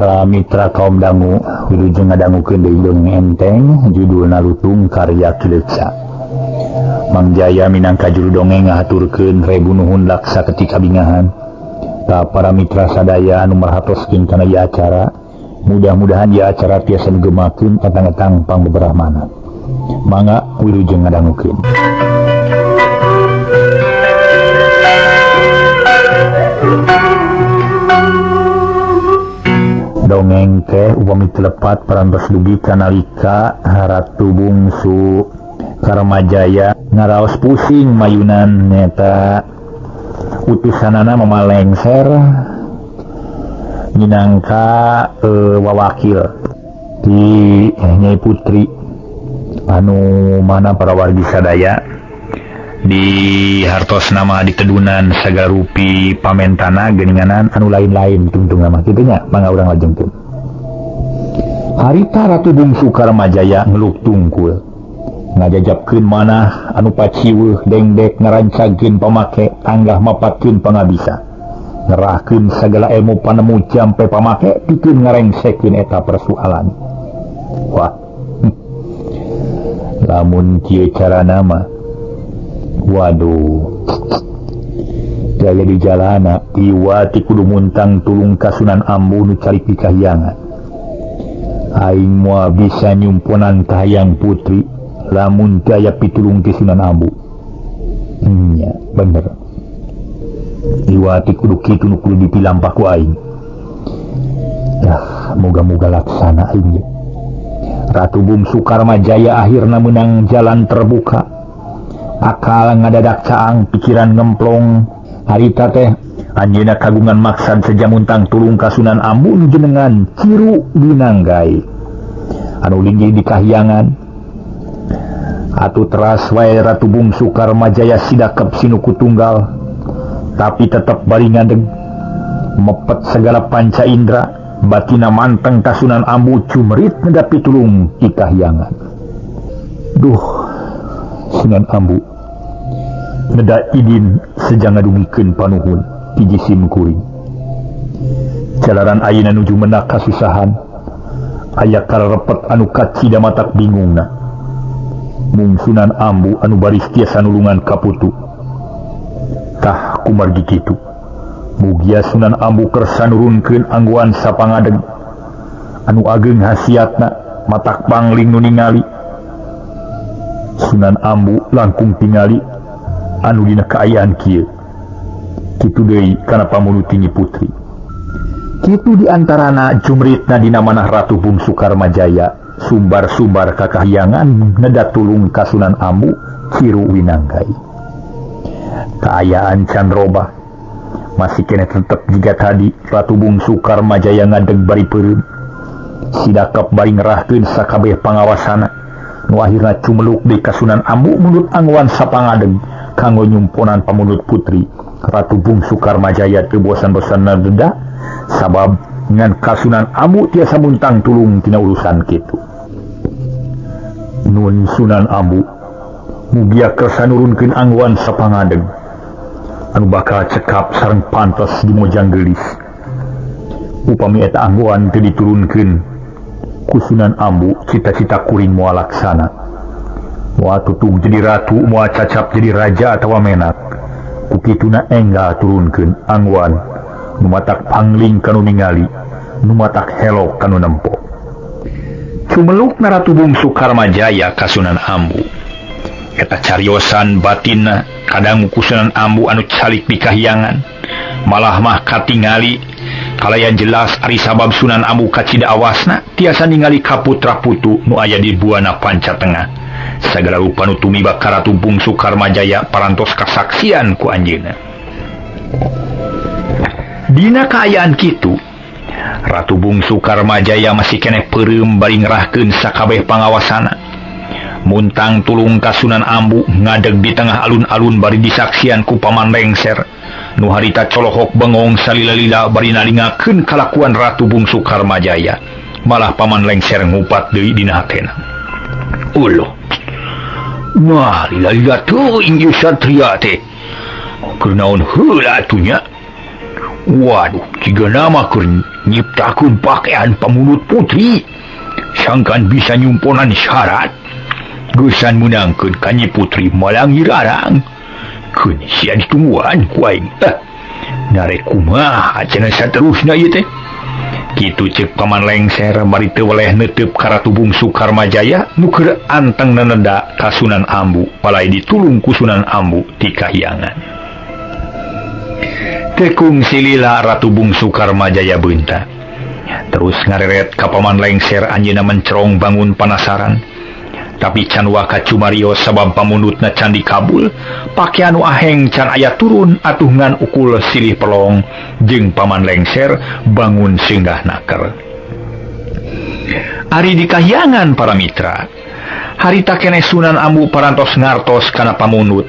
Para mitra kaum dangu wilujeng ngadangukeun deui dongeng enteng judulna Lutung karya Ki Leksa. Mang Jaya minangka juru dongeng ngahaturkeun rebu nuhun laksa ketika bingahan. Ka para mitra sadaya anu merhatoskeun kana ieu acara, mudah-mudahan ieu acara tiasa digemakeun etang-etang pangbeberahmana. Mangga wilujeng ngadangukeun. Dongeng teh upami telepat parantos dugi kanalika Ratu Bungsu Karmajaya ngaraos pusing mayunan nyata utusanana mamalengser minangka wawakil di Nyai Putri anu mana para wargi sadaya di hartos nama di tedunan sagarupi pamentana geuninganan anu lain-lain tungtung nama kitu nya mangga urang lajengkeun. Harita Ratu Bungsu Karmajaya ngeluk tungkul ngajajabkeun manah anu paciweuh dengdek ngarancagkeun pamake tanggah mapatkeun pangabisa ngerahkeun sagala ilmu panemu jampe pamake pikeun ngarengsekeun eta persoalan. Wah, lamun kieu carana mah waduh, gaya di jalana iwati kudu muntang tulung ka Sunan Ambu nu calik di kahyangan. Aing moal bisa nyumponan kahayang putri lamun teu aya pitulung ti Sunan Ambu. Nya bener, iwati kudu kitu nu kudu dipilampah ku aing. Dah, moga-moga laksana aing. Ratu Bungsu Karmajaya akhirna menang jalan terbuka. Akal ngadadak caang, pikiran ngemplong. Harita teh anjeunna kagungan maksad sejamuntang tulung ka Sunan Ambu nu jenengan Ciru Binanggai anu linggih di kahyangan. Atuh teras wae Ratu Bungsu Karmajaya sidakep sinuku tunggal, tapi tetep bari ngadeg mepet segala panca indera, batina manteng ka Sunan Ambu cumrit nedapi tulung di kahyangan. Duh, Sunan Ambu neda idin sejang ngadugikeun panuhun ti jisim kuring. Jalaran ayeuna nuju menak kasusahan, aya karepet anu kacida matak bingungna. Mung Sunan Ambu anu baris tiasa nulungan kaputu. Tah kumargi kitu, mugia Sunan Ambu kersa nurunkeun anggoan sapangadeg anu ageng hasiatna matak pangling nu ningali. Sunan Ambu langkung tingali anu dina kaayaan kieu. Kitu deui kana pamunut Nyi Putri. Kitu diantarana jumritna dina manah Ratu Bungsu Karmajaya sumbar-sumbar ka kahyangan neda tulung ka Sunan Ambu Ciru Winanggai. Kaayaan can robah, masih keneh tetep jiga tadi. Ratu Bungsu Karmajaya ngadeg bari peureum, sidakep bari ngerahkeun sakabeh pangawasana nu akhirna cumeluk deui ka Sunan Ambu munut anggoan sapangadeg kanggo nyumponan pamunut putri. Ratu Bungsu Karmajaya teu bosan-bosan ngadeda sabab ngan ka Sunan Ambu tiasa muntang tulung tina urusan kitu. Nun Sunan Ambu mugia kersa nurunkeun anggoan sapangadeg anu bakal cekap sareng pantes di mojang geulis. Upami eta anggoan teu diturunkeun ku Sunan Ambu, cita-cita kuring moal laksana. Moal tutug jadi ratu, moal cacap jadi raja atawa menak. Ku kituna enggal turunkeun anggoan nu matak pangling kanu ningali, nu matak helok kanu nempo. Cumelukna Ratu Bungsu Karmajaya ka Sunan Ambu. Eta cariosan batinna kadangu ku Sunan Ambu anu calik di kahyangan. Malah mah katingali kalayan jelas ari sabab Sunan Ambu kacida awasna tiasa ningali ka putra putu nu aya di buana panca tengah. Sagala rupa nu tumiba ka Ratu Bungsu Karmajaya parantos kasaksian ku anjeunna. Dina kaayaan kitu, Ratu Bungsu Karmajaya masih keneh peureum bari ngerahkeun sakabeh pangawasana. Muntang tulung ka Sunan Ambu ngadeg di tengah alun-alun bari disaksian ku Paman Lengser nu harita colohok bengong salila-lila bari nalingakeun kalakuan Ratu Bungsu Karmajaya. Malah Paman Lengser ngupat deui dina hatena. Uloh, mah lila-lila teuing ieu satria teh. Keur naon heula atuh nya? Waduh, jiga nama keur nyiptakeun pakaian pamundut putri. Sangkan bisa nyumponan syarat. Geusan meunangkeun ka Nyi Putri malang hirarang. Keun sia ditungguan ku aing. Narek kumaha cenah saterusna ieu teh. Kitu ceuk Paman Lengser bari teu weleh neuteup ka Ratu Bungsu Karmajaya nu keur anteng neneda ka Sunan Ambu palai ditulung ku Sunan Ambu ti kahyangan. Tekung silila Ratu Bungsu Karmajaya beunta. Terus ngareret ka Paman Lengser anjeunna mencerong bangun panasaran. Tapi can waka cumarios sabab pamundutna can dikabul, pakaian nu aheng can aya turun atuh ngan ukul silih pelong jeung Paman Lengser bangun singgah naker. Ari di kahyangan para mitra, harita keneh Sunan Ambu parantos ngartos kana pamundut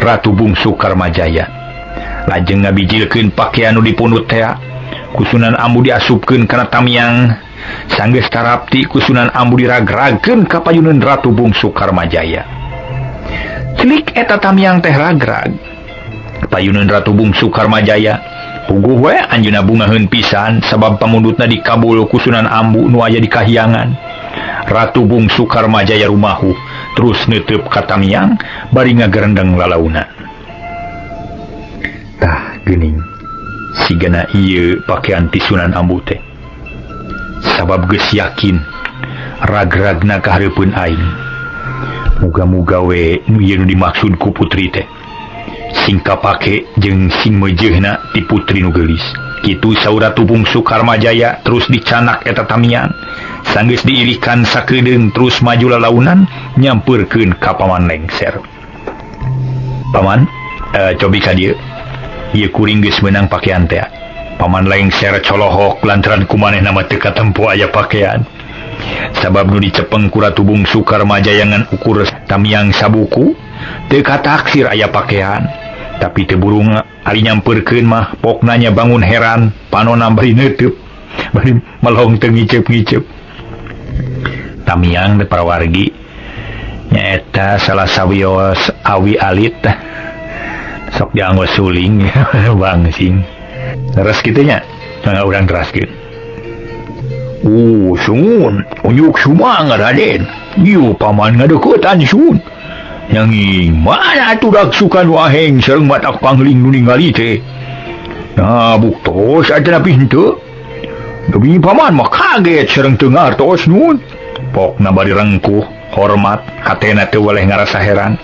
Ratu Bungsu Karmajaya. Lajeng ngabijilkeun pakaian nu dipundut tea, ku Sunan Ambu diasupkeun kana tamiang. Sanggeus tarapti ku Sunan Ambu diragragkeun ka payuneun Ratu Bungsu Karmajaya. Celik eta tamiang teh ragrag. Payuneun Ratu Bungsu Karmajaya puguh we anjeunna bungaheun pisan sabab pamundutna dikabul ku Sunan Ambu nu aya di kahyangan. Ratu Bungsu Karmajaya rumahu terus neuteub ka tamiang bari ngagerendeng lalauna. Tah geuning sigana ieu pakaian ti Sunan Ambu teh. Sabab geus yakin ragragna kahareupeun aing. Muga-muga we nu ieu nu dimaksud ku putri teh sing kapake jeung sing meujeuhna ti putri nu geulis. Kitu saur Ratu Bungsu Karmajaya terus dicanak eta tamiang. Sanggeus diirikan sakedeung terus maju lalaunan nyampeurkeun ka Paman Lengser. Paman, cobi ka dieu. Ieu kuring geus meunang pakaian teh. Paman Lengser colohok lantaran kumanehna mah teu katempo aya pakaian. Sabab nu dicepeng ku Ratu Bungsu Karmajaya ngan ukur tamiang sabuku, teu kataksir aya pakaian. Tapi teu burung ari nyampeurkeun mah pokna nya bangun heran, panona bari neuteub, bari melong teu ngiceup-ngiceup. Tamiang teh para wargi nyaeta salah sawios awi alit sok dianggo suling bangsing. Terus kitu nya, mangga urang teraskeun. Sun, unjuk sumangga Raden. Ieu paman ngadeuketan sun. Nanging mana atuh raksukan nu aheng sareng matak pangling nu ningali teh. Nah, buktos atanapi henteu. Demi paman mah kaget sareng teu ngartos nun. Pokna bari rengkuh, hormat, hatena teu weleh ngarasa heran.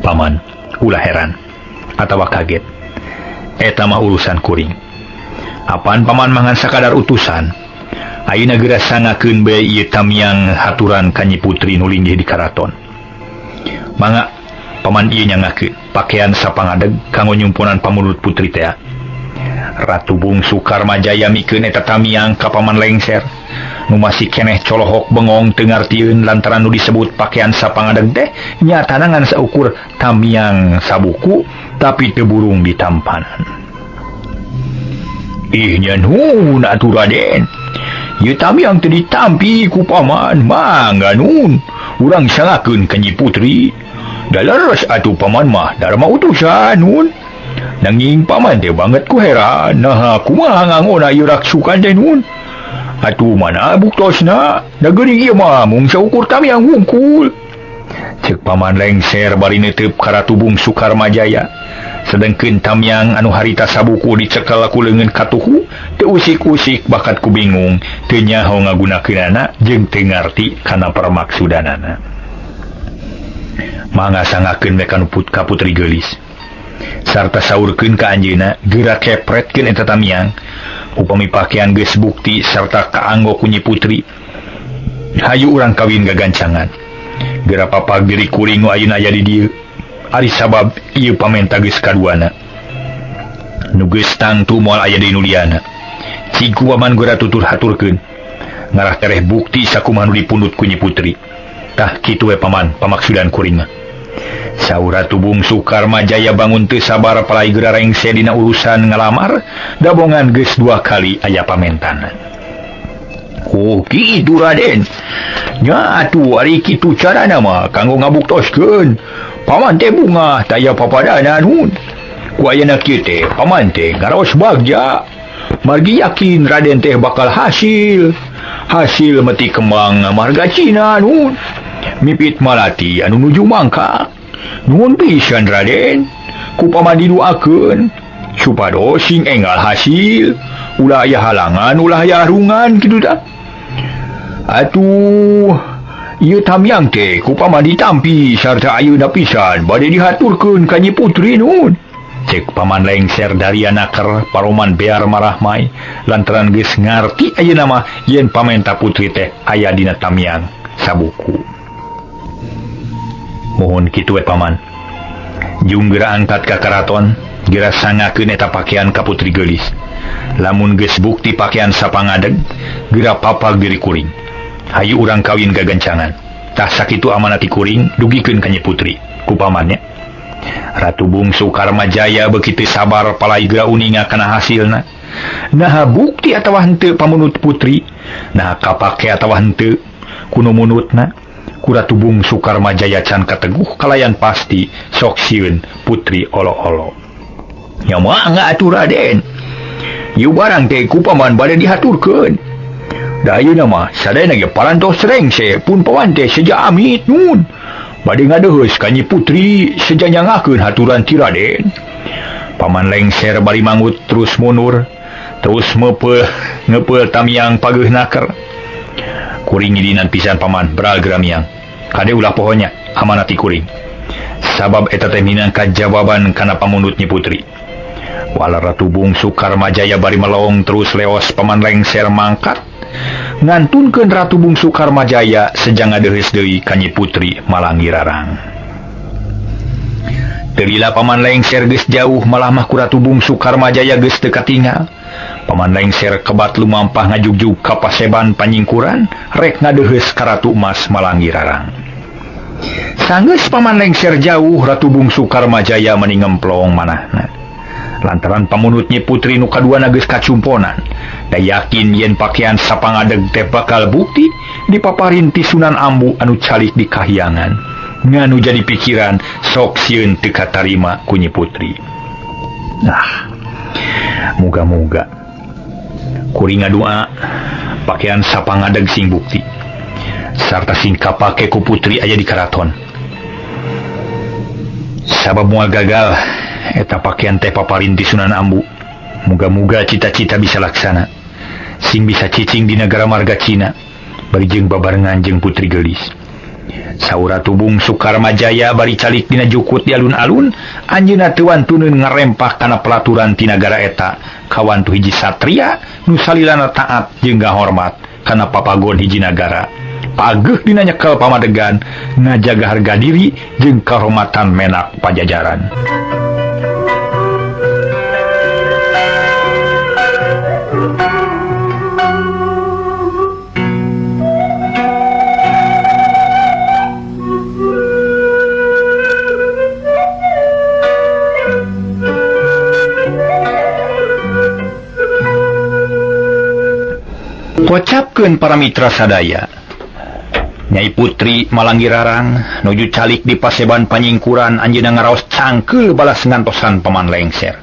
Paman, ulah heran atawa kaget. Eta mah urusan kuring. Apan paman mangan sakadar utusan. Ayeuna geura sangakeun bae ieu tamiang haturan ka Nyi Putri nu linggih di karaton. Mangga paman ieu nyangakeun pakaian sapangadeg kanggo nyumponan pamundut putri teh. Ratu Bungsu Karmajaya mikeun eta tamiang ka Paman Lengser. Nu masih keneh colohok bengong teu ngartieun lantaran nu disebut pakaian sapangadeg teh nyatana ngan saukur tamiang sabuku tapi teu burung ditampanan. Ih nya nun atuh Raden. Ieu tamiang teu ditampi ku paman, mangga nun. Urang sangakeun ka Nyi Putri. Da leres atuh paman mah darma utusan nun. Nanging paman teh banget ku heran. Naha kumaha ngangona ieu raksukan teh nun. Atuh mana buktosna? Da geuning ieu mah mung saukur tamiang wungkul. Ceuk Paman Lengser bari neuteub ka Ratu Bungsu Karmajaya. Sedengkeun tamiang anu harita sabuku dicekel ku leungeun katuhu, teu usik-usik bakat ku bingung, teu nyaho ngagunakeunana jeung teu ngarti kana permaksudanana. Mangga sangakeun we ka putri geulis. Sarta saurkeun ka anjeunna geura kepretkeun eta tamiang. Upami pakaian geus bukti sarta kaanggo ku Nyi Putri, hayu urang kawin gagancangan. Geura papag diri kuring nu ayeuna aya di dieu. Ari sabab ieu pamenta geus kaduana. Nu geus tangtu moal aya deui nu liana. Cig ku paman geura tutur haturkeun. Ngarah tereh bukti sakumaha nu dipundut ku Nyi Putri. Tah kitu we paman pamaksudan kuring mah. Saur Ratu Bungsu Karmajaya bangun teu sabar palai geura rengse dina urusan ngalamar, dabongan geus dua kali aya pamentanan. Oh kitu Raden. Nya atuh ari kitu carana mah kanggo ngabuktoskeun. Paman teh bungah taya papadana nun. Ku ayeuna kieu teh paman teh ngaraos bagja. Margi yakin Raden teh bakal hasil. Hasil meti kembang marga Cina nun. Mipit malati anu nuju mangka. Nuhun pisan Raden. Ku paman diduakeun supados sing enggal hasil. Ulah aya halangan, ulah aya harungan kitu tah. Atuh ieu tamyang teh ku paman ditampi sarta ayeuna pisan bade dihaturkeun ka Nyi Putri nun. Cek paman lengser dari anaker paroman bear marahmai lantaran geus ngarti ayeuna mah yen pamenta putri teh aya dina tamyang sabuku. Mohon kitu we paman. Jung geura angkat ka karaton, geura sangakeun eta pakaian ka putri geulis. Lamun geus bukti pakaian sapangadeg, geura papag diri kuring. Hayu urang kawin gagancangan. Tah sakitu amanat kuring dugikeun ka Nyi Putri ku pamannya. Ratu Bungsu Karmajaya begitu sabar palai geura uninga kana hasilna. Naha bukti atawa henteu pamunut putri, naha kapake atawa henteu kuno munutna. Ku Ratu Bungsu Karmajaya can kateguh kalayan pasti sok sieun putri olo-olo. Nya mangga atuh Raden. Ieu barang teh ku paman bade dihaturkeun. Da ayeuna mah sadayana ge parantos rengse pun paman teh seja amit nun. Bade ngadeheus ka Nyi Putri seja nyangakeun haturan ti Raden. Paman lengser bari mangut terus mundur, terus meupeul ngeupeul tamyang pageuh naker. Kuring ngidinan pisan paman beral geramiang. Kade ulah pohonya amanat ti kuring. Sabab eta teh minangka jawaban kana pamundut Nyi Putri. Wala Ratu Bungsu Karmajaya bari melong terus leos paman lengser mangkat. Ngantunkeun Ratu Bungsu Karmajaya sejang ngadeheus deui ka Nyi Putri Malangirarang. Teu lila paman lengser geus jauh malah mah ku Ratu Bungsu Karmajaya geus teu katingal. Paman lengser kebat lumampah ngajugjug ka paseban panyingkuran rek ngadeheus ka Ratu Emas Malangirarang. Sanggeus paman lengser jauh Ratu Bungsu Karmajaya meni ngemplong manahna. Lantaran pamunut Nyi Putri nu kaduana geus kacumponan. Da yakin yen pakaian sapangadeg teh bakal bukti dipaparin ti Sunan Ambu anu calik di kahyangan. Nganu jadi pikiran sok sieun teu katarima ku Nyi Putri. Nah, muga-muga kuring ngadua pakaian sapangadeg sing bukti sarta sing kapake ku putri aya di karaton. Sabab moal gagal eta pakaian teh paparin ti Sunan Ambu. Muga-muga cita-cita bisa laksana. Sing bisa cicing di negara marga Cina bari jeung babarengan jeung putri geulis. Saur Ratu Bungsu Karmajaya bari calik dina jukut di alun-alun, anjeunna teu wantuneun ngarempah kana pelaturan ti nagara eta. Kawantu hiji satria nu salilana taat jeung ngahormat kana papagon hiji nagara. Pageuh dina nyekel pamadegan ngajaga harga diri jeung kahormatan menak pajajaran. Kocapkeun para mitra sadaya. Nyai Putri Malangirarang nuju calik di paseban panyingkuran anjeunna ngaraos cangkeul balas ngantosan paman lengser.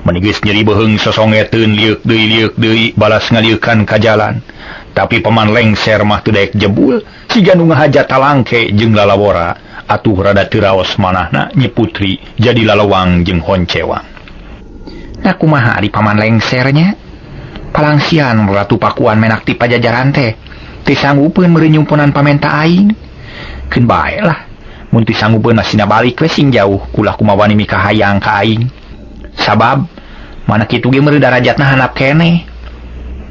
Meni geus nyeri beuheung sosongeteun lieuk deui balas ngalieukan ka jalan. Tapi paman lengser mah teu daek jebul siga nu ngahaja talangke jeung lalawora atuh rada teu raos manahna Nyi Putri jadi lalawang jeung honcewang. Nah kumaha ari paman lengsernya? Palangsian Ratu Pakuan menak ti pajajaran teh teu sanggupeun meuri nyumponan pamenta aing. Keun bae lah mun teu sanggupeun masina balik we sing jauh ulah kumawani mikahayang ka aing. Sabab mana kitu ge meuri darajatna handap keneh.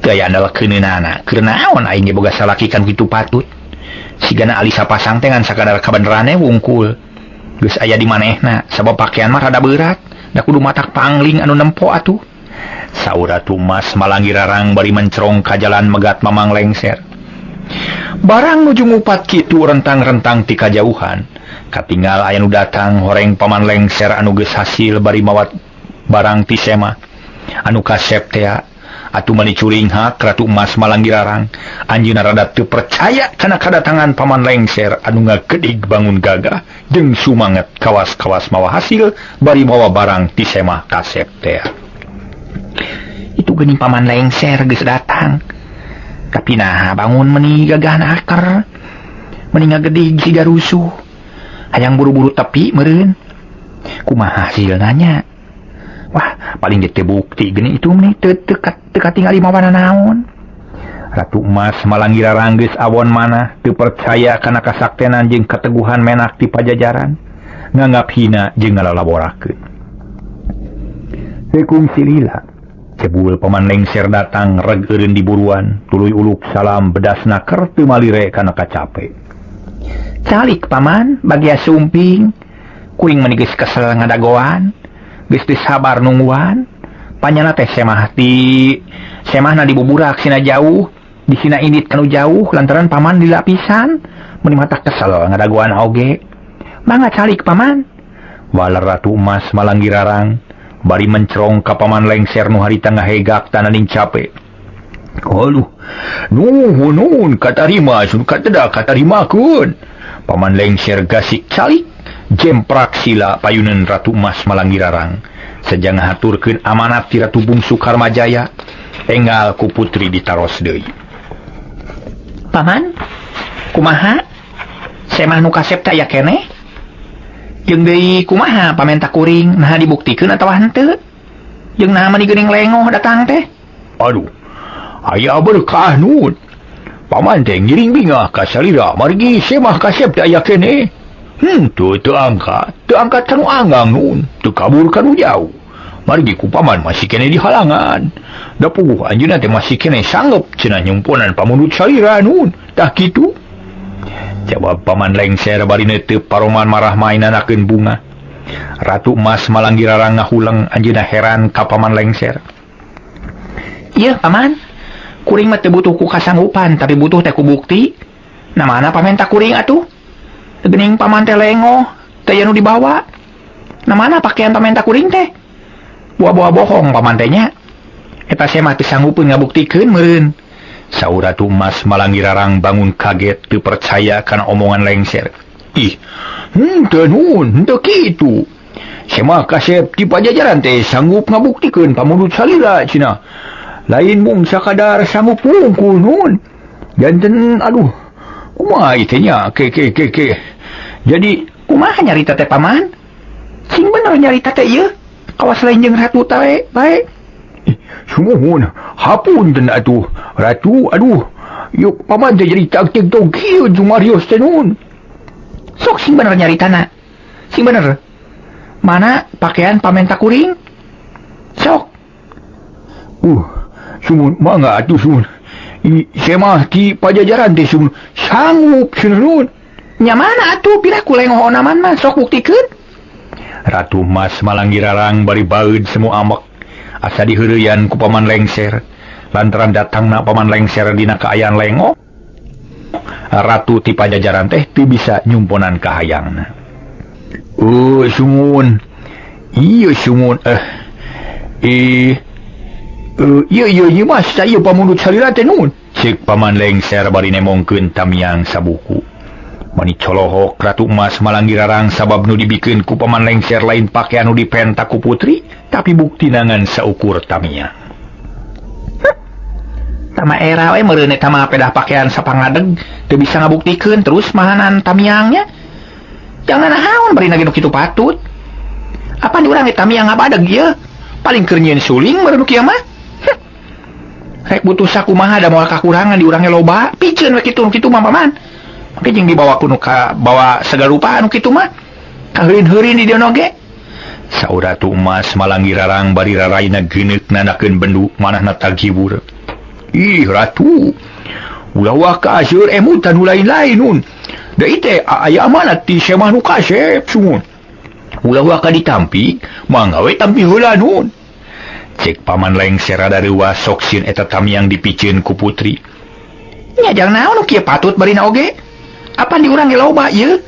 Teu aya andalkeuneunana keur naon aing ge boga salaki kan kitu patut. Sigana alisa pasang teh ngan sakadar kabenerane wungkul. Geus aya di manehna sabab pakaian mah rada beurat da kudu matak pangling anu nempo atuh. Saur Ratu Mas Malangirarang bari mencerong ka jalan megat mamang lengser. Barang nuju ngupat kitu rentang-rentang ti kajauhan. Katingal aya nu datang horeng paman lengser anu geus hasil bari mawat barang ti sema. Anu kasep tea Atuh mani curinghak Ratu Emas Malanggirarang. Anjeunna rada teu percaya kana kadatangan Paman Lengser anu ngagedig bangun gagah jeung sumanget kawas-kawas mawa hasil bari mawa barang ti semah kasep teh. Itu geuning Paman Lengser geus datang. Tapi nah bangun meni gagahna aker. Meni ngagedig siga rusuh. Hayang buru-buru tepi meureun. Kumaha hasilna nya? Wah, paling teu bukti geuning itu meni teu teu teu katingali mawana naon. Ratu Emas Malanggirarang geus awon manah teu percaya kana kasaktenan jeung kateguhan menak ti Pajajaran. Nganggap hina jeung ngalalaborakeun. Teu kungsi lila. Cebul Paman Lengser datang reg eureun di buruan, tuluy uluk salam bedasna keur teu malire kana kacape. Calik Paman, bagia sumping. Kuring meni geus kesel ngadagoan. Geus teu sabar nungguan. Panyana teh semah ti semahna dibuburak sina jauh, di sina indit kanu jauh lantaran Paman dilapisan. Meni mata kesel ngadagoan oge. Mangga calik Paman. Waler Ratu Emas Malanggirarang bari mencerong ka Paman Lengser nu harita ngahegak tananing cape. Aduh, nuhun nuhun katarima sun kateda katarimakeun. Paman Lengser gasik calik jemprak sila payuneun Ratu Emas Malanggirarang. Sejang ngahaturkeun amanat ti Ratu Bungsu Karmajaya, enggal ku putri ditaros deui. Paman, kumaha? Semah nu kasep teh aya keneh? Jeung deui kumaha pamenta kuring naha dibuktikeun atawa henteu? Jeung naha mani geuning lengoh datang teh? Aduh, aya berkah nun. Paman teh ngiring bingah ka salira margi semah kasep teh aya keneh. Teu teu angkat kanu anggang nun, teu kabur kanu jauh. Margi ku paman masih keneh di halangan. Da puguh anjeunna teh masih keneh sanggup cenah nyumponan pamundut salira nun. Tah kitu. Jawab Paman Lengser bari neuteup paroman marah mainanakeun bunga. Ratu Emas Malanggirarang ngahuleng anjeunna heran ka Paman Lengser. Ieu Paman, kuring mah teu butuh ku kasanggupan tapi butuh teh ku bukti. Nah mana pamenta kuring atuh? Geuning Paman teh lengoh, teh aya nu dibawa. Nah mana pakaian pamenta kuring teh? Buah-buah bohong Paman teh nya. Eta semah teu sanggupeun ngabuktikeun meureun. Saur Ratu Emas Malanggirarang bangun kaget teu percaya kana omongan Lengser. Ih, henteu nun, henteu kitu. Semah kasep ti Pajajaran teh sanggup ngabuktikeun pamundut salira cenah. Lain mung sakadar sanggup wungkul nun. Janten aduh, kumaha ieu teh nya? Ke ke ke ke. Jadi kumaha nyarita teh Paman? Sing bener nyarita teh ieu. Kawas lain jeung ratu teh bae. Ih, sumuhun, hapunten atuh. Ratu, aduh. Yuk Paman teh jadi taktik tong kieu jumarios teh nun. Sok sing bener nyaritana. Sing bener. Mana pakaian pamenta kuring? Sok. Sumun mangga atuh sumun. Semah ti Pajajaran teh sumun sanggup cenah nun. Nya mana atuh pira ku lengoh onaman mah sok buktikeun. Ratu Emas Malanggirarang bari baeud semu amek asa diheureuyaan ku Paman Lengser. Lantaran datangna Paman Lengser dina kaayaan lengoh, Ratu ti Pajajaran teh teu bisa nyumponan kahayangna. Sumun. Ieu sumun ieu ieu ieu mas saya pamundut salira teh nun. Ceuk Paman Lengser bari nemongkeun tamiang sabuku. Mani colohok Ratu Emas Malanggirarang sabab nu dibikeun ku Paman Lengser lain pakaian nu dipenta ku putri, tapi bukti nangan saukur tamiang. Tama era we meureun eta mah pedah pakaian sapangadeg teu bisa ngabuktikeun terus mahanan tamiangnya. Jangan naon bari nu kitu patut. Apa di urang eta tamiang ngabadeg ieu? Paling keur nyieun suling meureun nu kieu mah. Rek butuh sakumaha da moal kakurangan di urang ge loba, piceun we kitu nu kitu mah Paman. Mangke jeung dibawa ku nu ka bawa segala rupa nu kitu mah. Kaheurin-heurin di dieu oge. Saur Ratu Emas Malanggirarang bari raraina geuneuk nandakeun bendu manahna taghibur. Ih Ratu, ulah waka seueur emutan nu lain-lain nun. Da ieu teh aya amanat ti semah nu kasep sumun. Ulah waka ditampi, mangga we tampi heula nun. Cek Paman Lengser rada reuas sok sieun eta tamiang dipiceun ku putri. Nya jang naon nu kieu patut barina oge? Apan di urang ge loba ieu?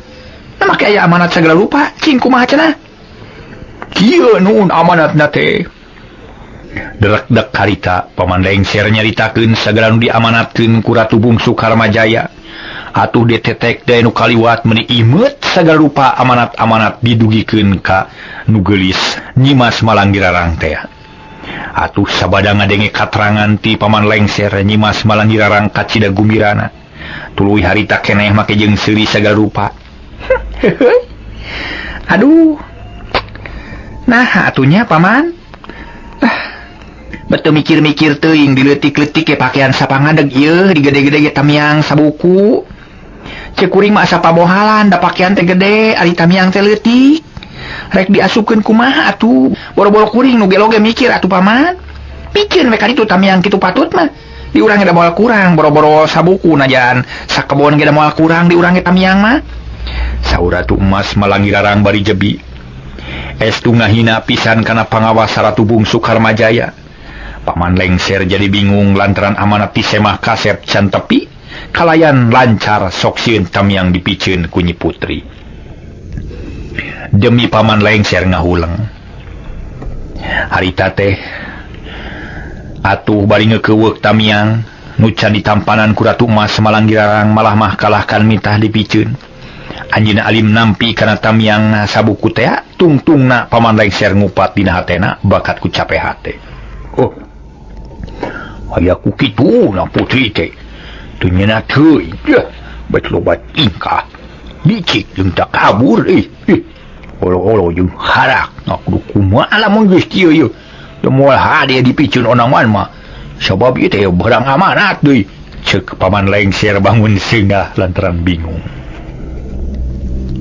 Nah make aya amanat segala rupa, cing kumaha cenah? Kieu nun amanatna teh. Derekdek harita Paman Lengser nyaritakeun sagala nu diamanatkeun ku Ratu Bungsu Karmajaya. Atuh ditetek deui nu kaliwat meuni imeut sagala rupa amanat-amanat didugikeun ka nu geulis Nyimas Malanggirarang teh. Atuh sabada ngadenge katerangan ti Paman Lengser, Nyimas Malanggirarang kacida gumirana. Tuluy harita keneh make jeung seuri sagala rupa. Aduh. Nah, atunya Paman. Betul mikir-mikir teuing dileutik-leutik ke pakaian sapangadeg ieu digede-gede ge tamiang sabuku. Cek kuring mah asa pabohalan da pakaian teh gede ari tamiang teh leutik. Rek diasupkeun kumaha atuh? Boro-boro kuring nu gelo ge mikir atuh Paman. Piceun we ka ditu tamiang kitu patut mah. Di urang ge da moal kurang boro-boro sabuku najan sakebon ge da moal kurang di urang ge tamiang mah. Saur Ratu Emas Malanggirarang bari jebi. Estu ngahina pisan kana pangawas Ratu Bungsu Karmajaya. Paman Lengser jadi bingung lantaran amanat ti Semah Kasep can tepi kalayan lancar sok sieun tamiang dipiceun ku Nyi Putri. Demi Paman Lengser ngahuleng. Harita teh atuh bari ngekeuweuk tamiang nu can ditampanan ku Ratu Emas Malanggirarang malah mah kalahkan mitah dipiceun. Anjeunna alim nampi kana tamiang sabuku teh tungtungna Paman Lengser ngupat dina hatena bakat ku cape hate. Oh. Aya ku kitu na putri teh. Teu nyeuna teuing. Bet loba tingkah. Licik jeung tak kabur ih. Olo-olo jeung harak. Nah, kudu kumaha lamun geus kieu ieu. Teu moal hade dipiceun onangan mah. Sabab ieu teh barang amanat deui. Ceuk Paman Lengser bangun seungah lantaran bingung.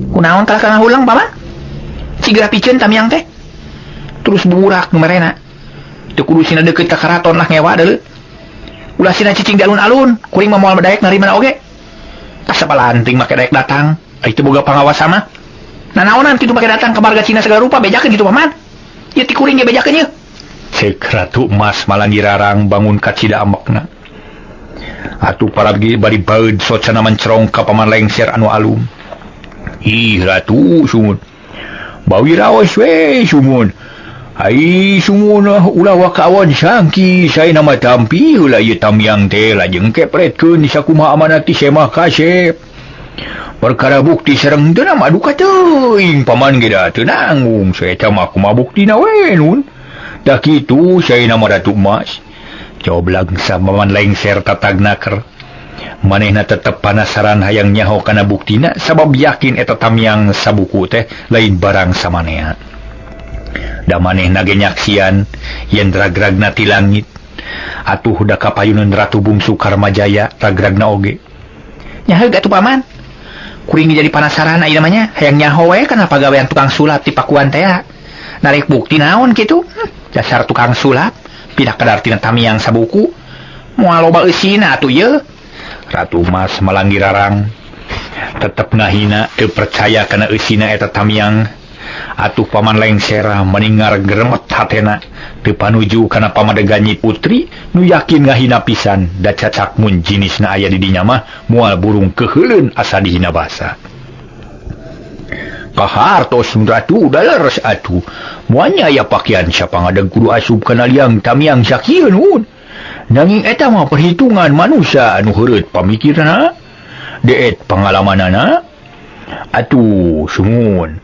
Kunaon kalah ka ngahuleng Paman? Cigera piceun tamiang teh. Terus burak nu merena. Teu kudu sina deukeut ka karaton lah ngewa deuleu. Ulah sina cicing di alun-alun, kuring mah moal daek narima oge. Asa balanting make daek datang, ai teu boga pangawas sama. Nanaonan kitu make datang ka marga Cina segala rupa bejakeun kitu Paman. Ieu ti kuring ge bejakeun ieu. Ceuk Ratu Emas Malanggirarang bangun kacida ambekna. Atuh parabgi bari baeud socana mencerong ka Paman Lengser anu alum. Ih Ratu sumun. Bawi raos we sumun. Ai sumun ulah wakawan sangki saya nama tampi heula ieu tamiang teh lajeng kepretkeun sakumaha amanat ti Semah Kasep. Perkara bukti sareng teu mah duka teuing Paman ge da teu nanggung saeta mah kumaha buktina we nun. Da kitu saya nama Ratu Emas. Jawab langsa Paman Lengser tatagnaker. Manehna tetep panasaran hayang nyaho kana buktina sabab yakin eta tamiang sabuku teh lain barang samanea. Da manehna ge nyaksian yen ragragna ti langit. Atuh da kapayuneun Ratu Bungsu Karmajaya ragragna oge. Nyaheug atuh Paman. Kuring jadi panasaran ayeuna mah nya hayang nyaho we kana pagawean tukang sulap ti Pakuan teh. Narik bukti naon kitu? Dasar tukang sulap pindah kadar tina tamiang sabuku. Moal loba eusina atuh ieu. Ratu Emas Malanggirarang tetep ngahina teu percaya kana eusina eta tamiang. Atuh Paman Lengser meningar geremet hatena teu panuju kana pamadegan Nyi Putri nu yakin ngahina pisan da cacak mun jinisna aya di dinya mah moal burung keuheuleun asa dihina basa. Kahartos Ratu daleres atuh moal aya pakaian sapangadeg kudu asup kana liang tamiang sakieu nun. Nanging eta mah perhitungan manusia anu heureut pamikirna deet pangalamanana. Atuh sumun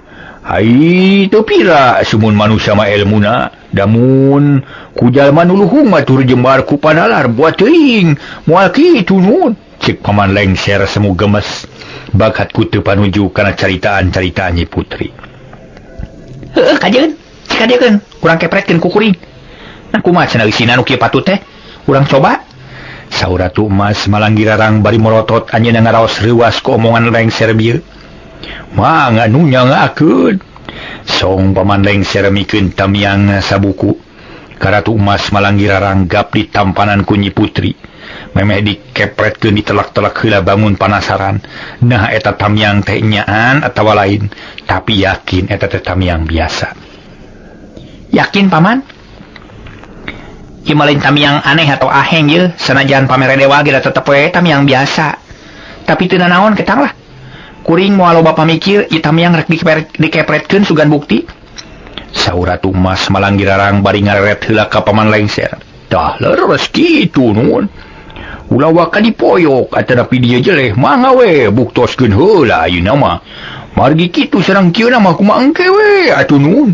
ai teu pira sumun manusia mah elmuna damun ku jalma nu luhung mah tur jembar ku panalar buat teuing moal kitu nun. Ceuk Paman Lengser semu gemes bakat ku teu panuju kana caritaan-caritaan Nyi Putri. Heueuh kajeun cik kajeun urang kepretkeun ku kuring. Nah kumaha cenah eusina nu kieu patut teh? Urang coba. Saur Ratu Emas Malanggirarang bari morotot anjeunna ngaraos reuas ku omongan Lengser bieu. Mangga nu nyangakeun. Song Paman Lengser mikeun tamiang sabuku. Ka Ratu Emas Malanggirarang gap ditampanan ku Nyi Putri. Memeh dikepretkeun ditelak-telak heula bangun panasaran. Nah eta tamiang teh nyaan atawa lain, tapi yakin eta teh tamiang biasa. Yakin Paman? Ieu mah lain tamiang aneh atau aheng ieu, sanajan pamere dewa ge da tetep we tamiang biasa. Tapi teu nanaon ketang lah. Kuring moal loba pamikir ieu tamiang rek dikepretkeun sugan bukti. Saur Ratu Emas Malanggirarang bari ngareret heula ka Paman Lengser. Tah leres kitu nun. Ulah waka dipoyok atanapi dieu jeleh mangga we buktoskeun heula ayeuna mah. Margi kitu sareng kieu mah kumaha engke we atuh nun.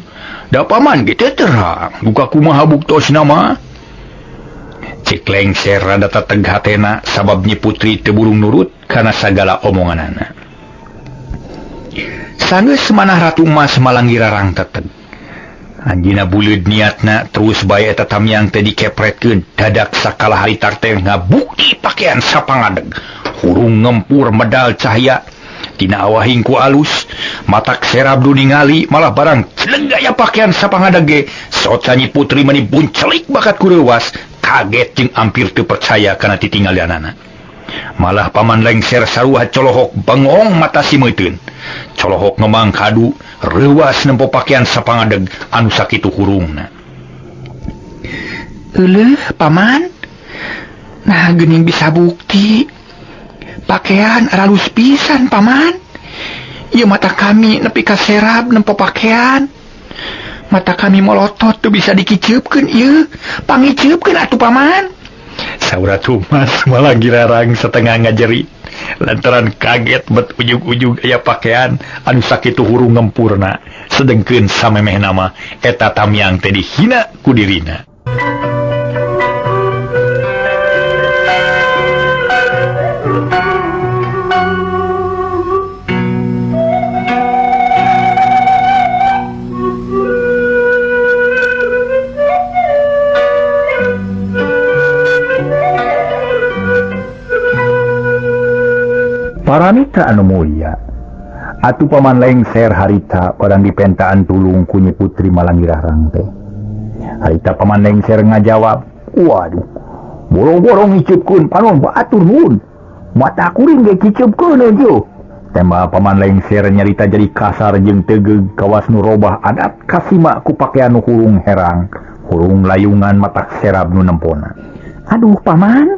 Da paman ge teu terang duka kumaha buktosna mah. Cek Lengser rada teteg hatena sabab Nyi Putri teu burung nurut kana sagala omonganana. Sanggeus manah Ratu Emas Malanggirarang teteg. Anjeunna buleud niatna terus bae eta tamyang teh dikepretkeun dadak sakala harita teh ngabukti pakaian sapangadeg. Hurung ngempur medal cahaya tina awahing ku alus matak serab du ningali malah barang celeng gaya pakaian sapangadeg ge soca Nyi Putri meni buncelik bakat ku reuwas kaget jeung ampir teu percaya kana titinggalianana. Malah Paman Lengser sarua colohok bengong mata simeuteun. Colohok ngemang kadu reuwas nempo pakaian sapangadeg anu sakitu hurungna. Euleuh paman, nah geuning bisa bukti pakaian aralus pisan paman. Ieu mata kami nepi ka serab nempo pakaian. Mata kami molotot teu bisa dikiceupkeun ieu. Pangiceupkeun atuh paman. Saur Ratu Emas Malanggirarang setengah ngajeri lantaran kaget bet ujug-ujug aya pakaian anu sakitu hurung ngempurna sedengkeun samemehna mah eta tamyang teh dihina ku dirina. Paramitra anu mulia, atuh Paman Lengser harita barang dipentaan tulung ku Nyi Putri Malanggirarang teh. Harita Paman Lengser ngajawab, waduh, borong-borong ngiceupkeun panon batur nun. Mata kuring ge kiceupkeun eueuh. Tema Paman Lengser nyarita jadi kasar jeung tegeug kawas nu robah adat kasima ku pakaian nu hurung herang, hurung layungan matak serab nu nempona. Aduh paman,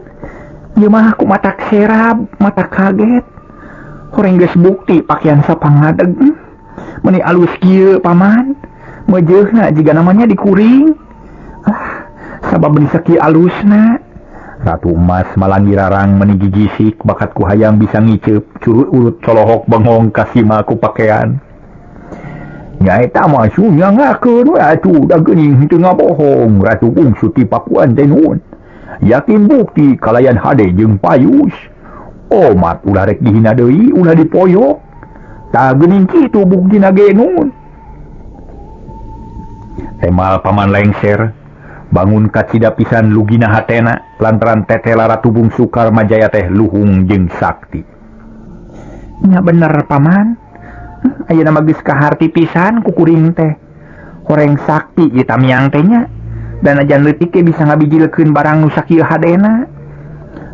ieu mah ku matak serab, mata kaget. Horeng geus bukti pakaian sapangadeg. Meuni alus kieu paman. Meujeuhna jiga namanya dikuring. Ah, sabab beuni sakieu alusna. Ratu Emas Malanggirarang meuni gigisik bakat ku hayang bisa ngiceup curut urut colohok bengong kasima ku pakaian. Nya eta mah sunya ngakeun we atuh da geuning henteu ngabohong Ratu Bungsu ti Pakuan teh nuhun. Yakin bukti kalayan hade jeung payus. Omat ulah rek dihina deui ulah dipoyok. Tah geuning kitu buktina ge nun. Temal Paman Lengser bangun kacida pisan lugina hatena lantaran tetela Ratu Bungsu Karmajaya teh luhung jeung sakti. Nya bener paman. Ayeuna mah geus kaharti pisan ku kuring teh. Horeng sakti ieu tamyang teh nya. Dan ajan leutik ge bisa ngabijilkeun barang nu sakieu hadena.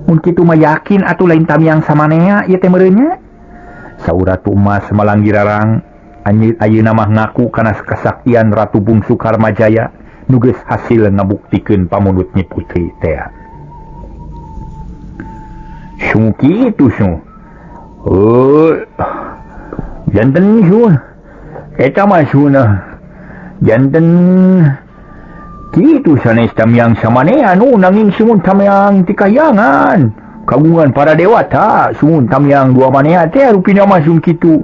Mun kitu mah yakin atuh lain tamyang samanea ieu teh meureun nya. Saur Ratu Emas Malanggirarang ayeuna mah ngaku kana kasaktian Ratu Bungsu Karmajaya nu geus hasil ngabuktikeun pamundut Nyi Putri teh. Sung kitu sung. Oh, janten sun. Eta mah sunah. Janten kitu sanes tamyang samanea nu nanging sumun tamyang ti kahyangan. Kagungan para dewata sumun tamyang dua manea teh rupina mah sun kitu.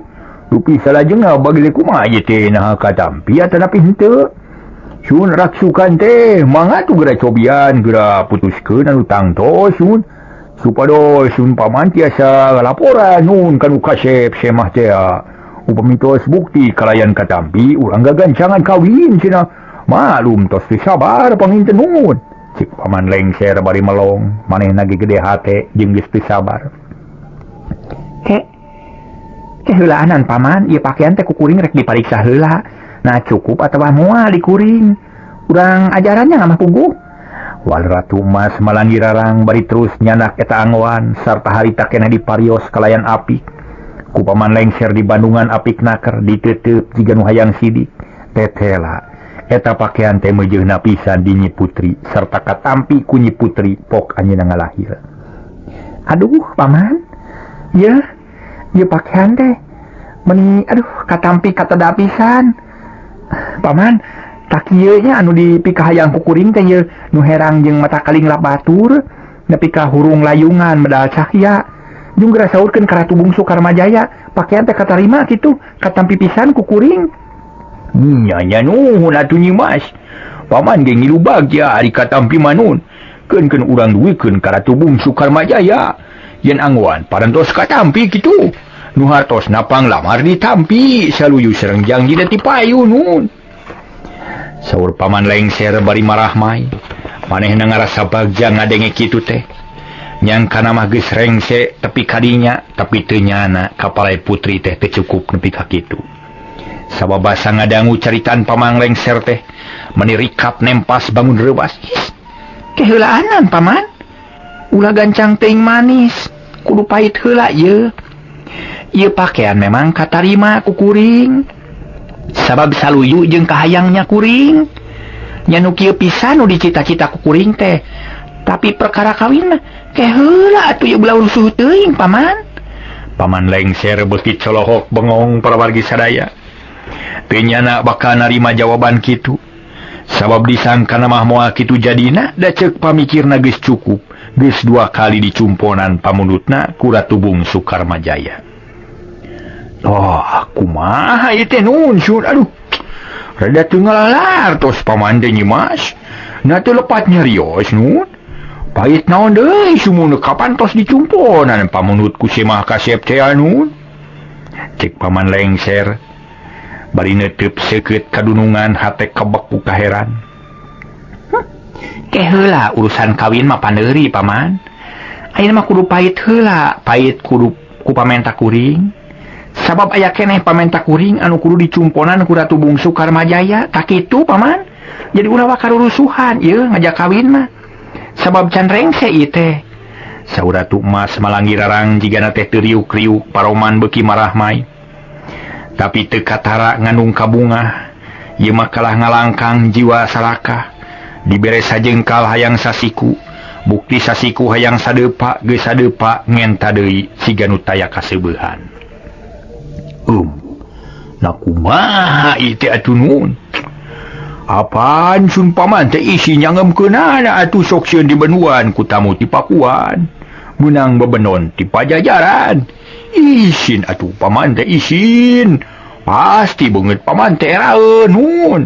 Rupi salajengna bagile kumaha ieu teh naha katampi atanapi henteu. Sun raksukan teh mangga tuh geura cobian geura putuskeun anu tangtos sun. Supados sun paman tiasa laporan nun kanu kasep semah teh. Upami tos bukti kalayan katampi urang gagancangan kawin cenah. Malum tos teu sabar panginten nun. Cik Paman Lengser bari melong manehna ge gede hate jeung geus teu sabar. Ke heulaanan paman ieu pakaian teh ku kuring rek dipariksa heula. Nah cukup atawa moal dikuring. Urang ajarannya ngamah puguh. Wal Ratu Emas Malanggirarang bari terus nyanak eta anggoan sarta harita keneh diparios kalayan apik. Ku Paman Lengser di Bandungan apik naker diteuteup jiga nu hayang sidik. Tetela eta pakaian teh meujeuhna pisan di Nyi Putri sarta katampi ku Nyi Putri pok anjeunna ngalahir. Aduh paman, ieu pakaian teh meni aduh katampi kateda pisan. Paman tak ieu nya anu dipikahayang ku kuring teh ieu nu herang jeung mata kalinglap batur nepi ka hurung layungan medal cahya jeung geura saurkeun ka Ratu Bungsu Karmajaya pakaian teh katarima kitu katampi pisan ku kuring. Nya nya nuhun atuh Nyi Mas. Paman ge ngilu bagja ari katampi manun. Keun-keun urang duikeun ka Ratu Bungsu Karmajaya. Yen angguan parantos katampi kitu. Nu hartosna panglamar ditampi saluyu sareng jangjina ti payun nun. Saur paman lengser bari marahmai. Manehna ngarasa bagja ngadenge kitu teh. Nyangkana mah geus rengse tepi kadinya tapi teu nyana kapalai putri teh teu cukup nepi ka kitu. Sababasa ngadangu caritaan pamang lengser teh meni rikap nempas bangun reuwas. Keheulaanan paman. Ulah gancang teuing manis, kudu pahit heula ieu. Ieu pakaian memang katarima ku kuring. Sabab saluyu jeung kahayangnya kuring. Nya nu kieu pisan nu dicita-cita ku kuring teh. Tapi perkara kawin mah keheula atuh ieu belah rusuh teuing paman. Paman lengser beuki colohok bengong para wargi sadaya. Teu nyana bakal narima jawaban kitu. Sabab disangkana mah moal kitu jadina da ceuk pamikirna geus cukup. Geus dua kali dicumponan pamundutna ku Ratu Bungsu Karmajaya. Oh, kumaha ieu teh nun sun aduh. Rada teu ngalalar tos paman teh Nyi Mas. Na teu lepat nyarios nun. Pahit naon deui sumunu kapan tos dicumponan pamundut ku si Mah Kasep teh nun. Cek paman lengser bari neuteub seukeut kadunungan hate kebek ku kaheran. Keheula urusan kawin mah paneuri paman. Ayeuna mah kudu pahit heula, pahit kudu ku pamenta kuring. Sabab aya keneh pamenta kuring anu kudu dicumponan ku Ratu Bungsu Karmajaya. Tak kitu paman. Jadi ulah wakarurusuhan ieu ngajak kawin mah. Sabab can rengse ieu teh. Saur Ratu Emas malanggirarang jigana teh teu riuk-riuk paroman beuki marahmai. Tapi teu katara ngandung kabungah. Ieu mah kalah ngalangkang jiwa sarakah. Dibere sajengkal hayang sasiku. Bukti sasiku hayang sadepa geus sadepa ngenta deui siga nu taya kaseubehan. Nah kumaha ieu teh atuh nun? Apaan sun paman teh isi nyangemkeunana atuh sok sieun dibenuan ku tamu ti Pakuan. Meunang bebenon ti Pajajaran. Isin atuh paman teh isin. Pasti beungeut paman teh eraeun nun.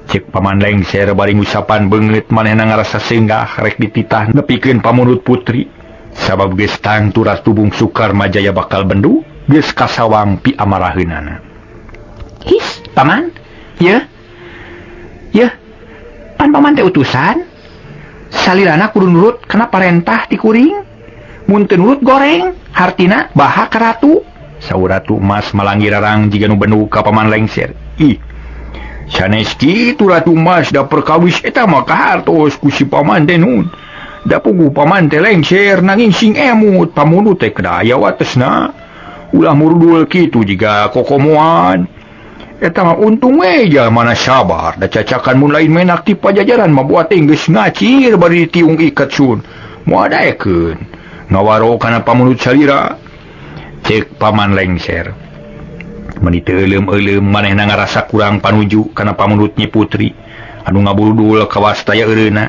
Cek paman lengser bari ngusapan beungeut manehna ngarasa senggah rek dititah nepikeun pamundut putri. Sabab geus tangtu Ratu Bungsu Karmajaya bakal bendu geus kasawang pi amaraheunana. His, paman. Yeuh. Yeuh. Pan paman teh utusan. Salirana kudu nurut kana parentah ti kuring. Mun teu nurut goreng, hartina baha ka ratu. Saur Ratu Emas malanggirarang jiga nu bendu ka paman lengser. Ih. Sanes kitu Ratu Emas da perkawis eta mah kahartos ku si paman teh nun. Da puguh paman teh lengser nanging sing emut pamundut teh kedah aya watesna. Ulah murudul kitu jiga kokomoan. Eta mah untung we jalmana sabar da cacakan mun lain menak ti Pajajaran mah buat teh geus ngacir bari ditiung iket sun. Moal daekeun. Ngawaro kana pamundut salira. Cek paman lengser. Meni teu euleum-euleum manehna ngarasa kurang panuju kana pamundut Nyi Putri anu ngaburudul kawas taya eureuna.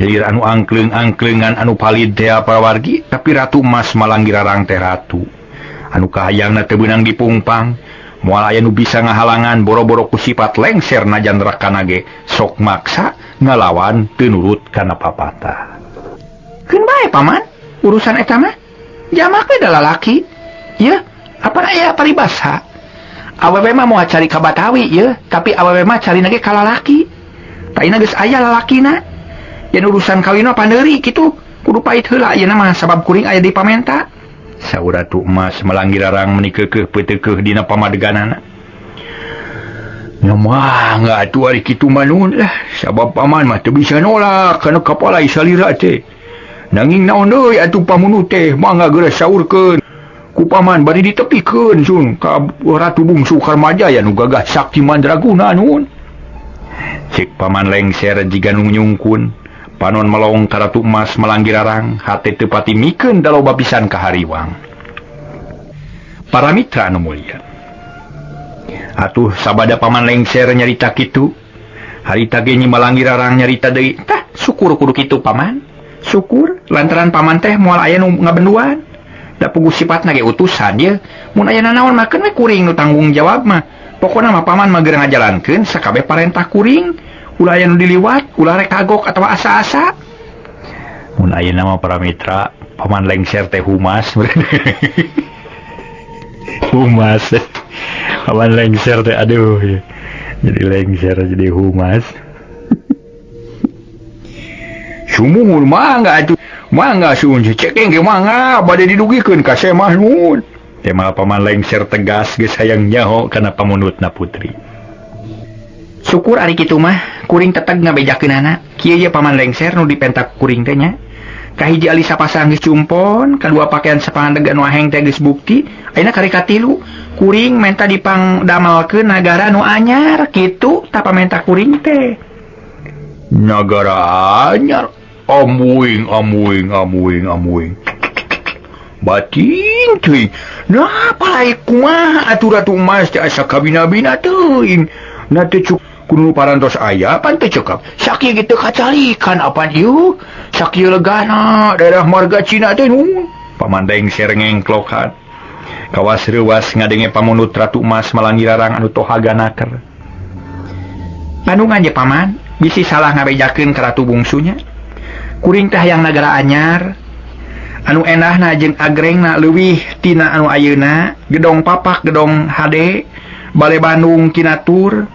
Lir anu angkleung-angkleungan anu palid teh parawargi tapi Ratu Emas malanggirarang teh ratu. Anu kahayangna teu beunang dipungpang. Moal aya nu bisa ngahalangan boro-boro ku sifat lengser najan rakana ge sok maksa ngalawan teu nurut kana papatah. Keun bae paman, urusan eta mah jamak we da lalaki. Yeuh, apa aya paribasa? Awewe mah moal cari ka Batawi yeuh, tapi awewe mah carina ge ka lalaki. Taina geus aya lalakina. Yen urusan kawin mah pandeuri kitu, kudu pahit heula ayeuna mah sabab kuring aya di pamenta. Saur Ratu Emas malanggirarang meni keukeuh peuteukeuh dina pamadeganana. Nya mah atuh ari kitu mah nun lah, sabab paman mah teu bisa nolak kana kapalai salira teh. Nanging naon deui atuh pamundut teh mangga geura saurkeun. Ku paman bari ditepikeun sun ka Ratu Bungsu Karmajaya nu gagah sakti mandraguna nun. Cek paman lengser jiga nu nyungkun. Panon melong ka Ratu Emas malanggirarang hate teu pati mikeun da loba pisan kahariwang. Para mitra anu mulia. Atuh sabada paman lengser nyarita kitu. Harita ge Nyi Malangi Rarang nyarita deui. Tah syukur kudu kitu paman. Syukur lantaran paman teh moal aya nu ngabenduan. Da puguh sifatna ge utusan ye. Mun aya nanaon mah keun we kuring nu tanggung jawab mah. Pokona mah paman mah geura ngajalankeun sakabeh parentah kuring. Ulah aya nu diliwat, ulah rek kagok atawa asa-asa. Mun ayeuna mah para mitra paman lengser teh humas. Humas. Paman lengser teh aduh ya. Jadi lengser jadi humas. Sumuhun mangga atuh. Mangga suhun cekeng ge mangga bade didugikeun ka Semah nuhun. Teh mah paman lengser tegas geus hayang nyaho kana pamunutna putri. Syukur ari kitu mah kuring teteg ngabejakeunana. Kieu ye paman lengser nu dipentak kuring teh nya. Kahiji alisa pasang geus cumpon, kadua pakaian sapangandeg anu aheng teh geus bukti, ayeuna kari katilu kuring menta dipangdamelkeun nagara nu anyar kitu tah pamenta kuring teh. Nagara anyar amuing amuing amuing amuing. Batin teuing. Nah palai kumaha atuh Ratu Emas teh asa kabina-bina teuing. Na teu kudu parantos aya pan teu cekap. Sakieu ge teu kacalikan apan ieu? Sakieu legana daerah marga Cina teh nu. Paman lengser ngengklokan. Kawas reuwas ngadenge pamunut Ratu Emas Malangi Rarang anu tohaga naker. Bandungan je paman, bisi salah ngabejakeun ka Ratu Bungsunya. Kuring teh hayang nagara anyar. Anu endahna jeung agrengna leuwih tina anu ayeuna, gedong papak gedong hade, bale Bandung kinatur,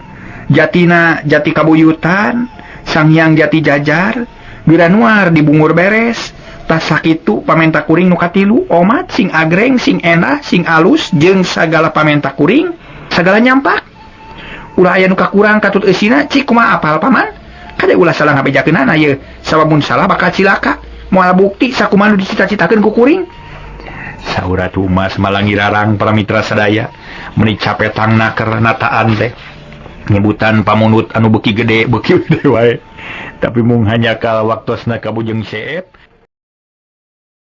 jatina jati kabuyutan, sanghyang jati jajar, biranuar di bungur beres. Tas sakitu pamenta kuring nu katilu, omat sing agreng sing endah sing alus jeung sagala pamenta kuring sagala nyampak. Ulah aya nu kakurang katut eusina cik kumaha apal paman? Kade ulah salah ngabejakeunana ye, sabab mun salah bakal cilaka. Moal bukti sakumaha nu dicita-citakeun ku kuring. Saur Ratu Emas Malangi Rarang para mitra sadaya meuni capetang naker nataan teh. Nyebutan pamunut anu beuki gede beuki gede wae. Tapi mung hanya kal waktosna kabujeng seep.